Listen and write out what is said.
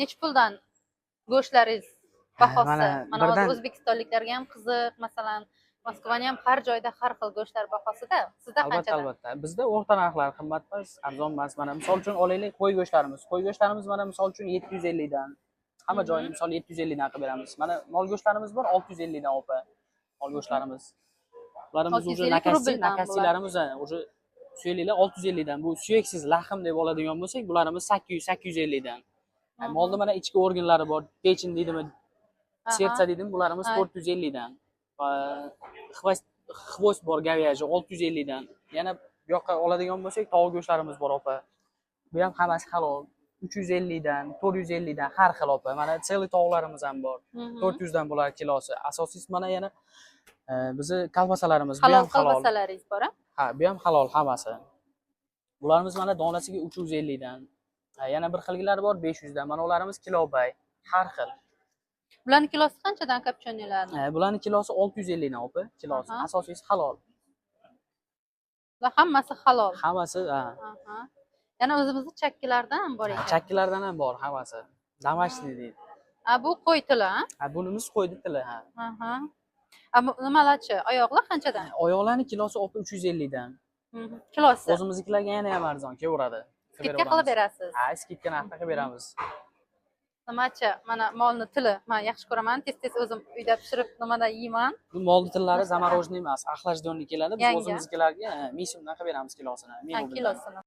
Nechi puldan go'shtlaringiz bahosi? Mana Mana hozir birdan- o'zbekistonliklarga ham qiziq, masalan, Moskvani ham har joyda har xil go'shtlar bahosida. Sizda Albatta, qanchadan? albatta. Bizda o'rta narxlar, qimmat emas, arzon emas. Mana misol uchun olaylik qo'y go'shtlarimiz. Qo'y go'shtlarimiz mana misol uchun 750 dan. Hamma joyini misol 750 dan qilib beramiz. Mana mol go'shtlarimiz bor 650 dan, opa. Mol go'shtlarimiz. Bularimiz уже 650 накости, rubldan bular. Накости larimiz ha, уже suyaklar 650 dan. Bu suyaksiz лахм deb oladigan bo'lsak, bularimiz 800, 850 dan. Molni mana ichki organlari bor, печень deydimi, сердце deydimi, bularimiz 450 dan. Va хвост bor говяжий 650 dan. Yana bu yoqqa oladigan bo'lsak, tovuq go'shtlarimiz bor, opa. Bu ham hammasi halol. 350 dan, 450 dan har xil, opa. Mana целый tovuqlarimiz ham bor. 400 dan bo'ladi kilosi. Asosiysi mana yana bizni kolbasalarimiz, bu Halol ham halol. kolbasalaringiz bor, a? Ha, bu ham halol hammasi. Bularimiz mana donasiga 350 dan. Ha, yana bir xilgilari bor 500 dan. Mana ularimiz kilobay, har xil. Bularni kilosi qanchadan, копчёный larni? Bularni kilosi 650 dan, opa, kilosi. Asosiysi halol. Bular hammasi halol. Hammasi, ha. Yana o'zimizni chakkilardan ham bor ekan. Chakkilardan ham bor hammasi. Домашний deydi. A, bu qo'y tili, a? Ha, bunimiz qo'yni tili, ha. Aha. A, bu nimalarchi? Oyoqlar qanchadan? Oyoqlarni kilosi, opa, 350 dan. Kilosi. O'zimiznikilarga yana ham arzon kelaveradi. Скидка qilib berasiz. Ha, скидка narxda qilib beramiz. Nimachi, mana molni tili. Men yaxshi ko'raman. Tez-tez o'zim uyda pishirib nimada yeyman. Bu molni tillari замороженный emas, охлажденный keladi. Biz Yangi. o'zimiznikilarga, ha, 1000 so'mdan qilib beramiz kilosini. 1000 Ha, rubldan. Kilosini.